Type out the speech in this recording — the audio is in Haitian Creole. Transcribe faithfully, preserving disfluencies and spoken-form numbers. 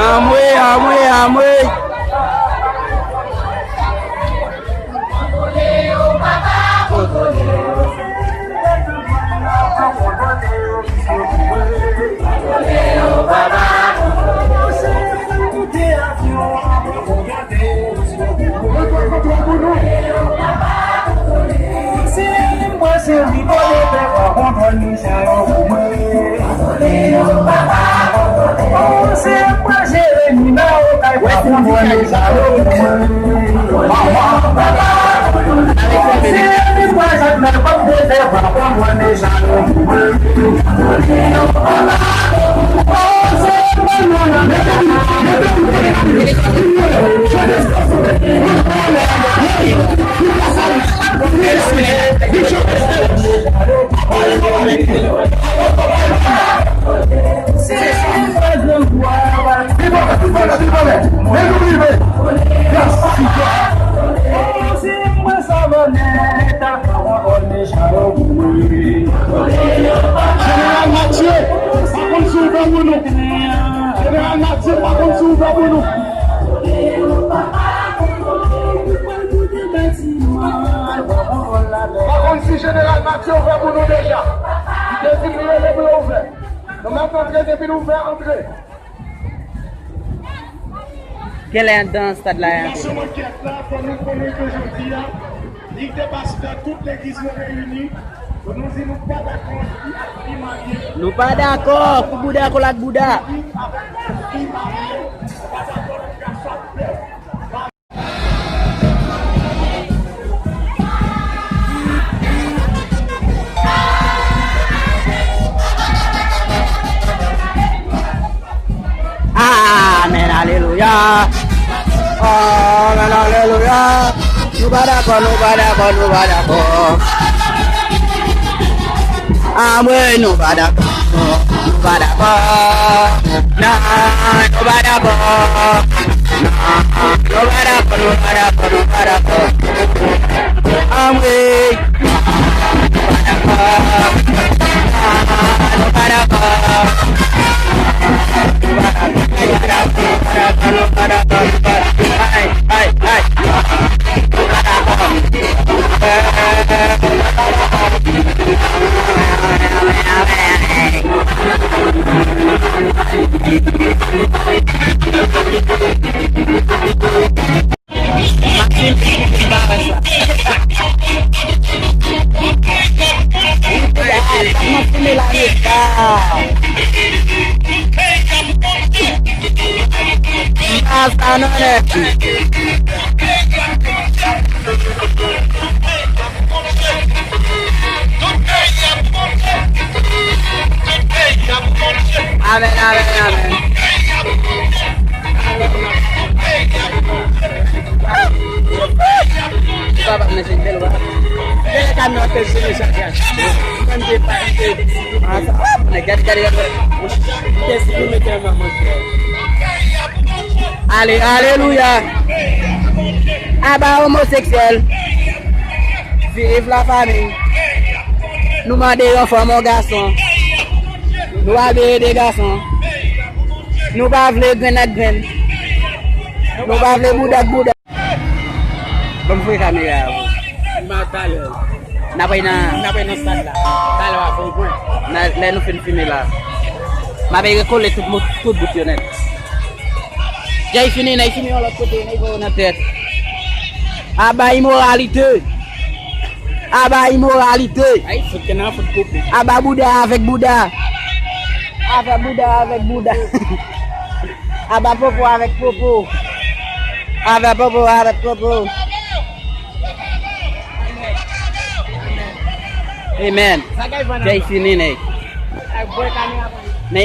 Anmwe, anmwe, anmwe. Jeneral Matye, pa konn si w fè pou nou. Jeneral Matye, pa konn si w fè pou nou. Pa konn si Jeneral Matye ouvè pou nou deja. Li te di nou rele pou yo ouvè. Nou mèt antre depi l ouvè, antre. Genlè anndan stad la. Nasyon an kyèt la, fò nou konnen ke jodi a, lig de pastè tout legliz nou reyini, pou nou di nou pa dakò avèk fi marye. Nou pa dakò pou bouda kole ak bouda. Avèk fi marye, nou pa dakò pou gason ak bèf. Amèn, alelouya. Amèn, alelouya. Nou pa dakò, nou pa dakò, nou pa dakò. Anmwe, nou pa dakò, nou pa dakò. Non, nou pa dakò. Non, nou pa dakò, nou pa dakò, nou pa dakò. Anmwe. Nou pa dakò. Non, nou pa dakò. Nou pa dakò, nou pa dakò, nou pa dakò. Ay, ay, ay. Amèn, amèn, amèn. Papa, mwen se bèl wa. Lè kamyon an te jere chaje a. Mwen te pa, te. Gade, gade, gade. Te si nou mete anvan mwen. Ale, alelouya. Aba omoseksyèl. Viv la fanmi. Nou mande yon fanm, yon gason. Nou pa vle de gason. Nou pa vle grenn ak grenn. Nou pa vle bouda ak bouda. Ban m voye kamera a pou. N a talè. N ap al nan, n ap al nan stad la. Talè w a fè yon pwen. Nan, lè nou fin filme la. M ap al rekole tout mo-, tout bout yo nèt. Jay fini, nèg fini yon lòt kote, nèg voye nan tèt. Aba imoralite. Aba imoralite. Ay, fout ke nan fout koupe. Aba bouda avèk bouda. Aba bouda avèk bouda. Aba popo avèk popo. Aba popo avèk popo. Amen. Jay fini, nèg. Nèg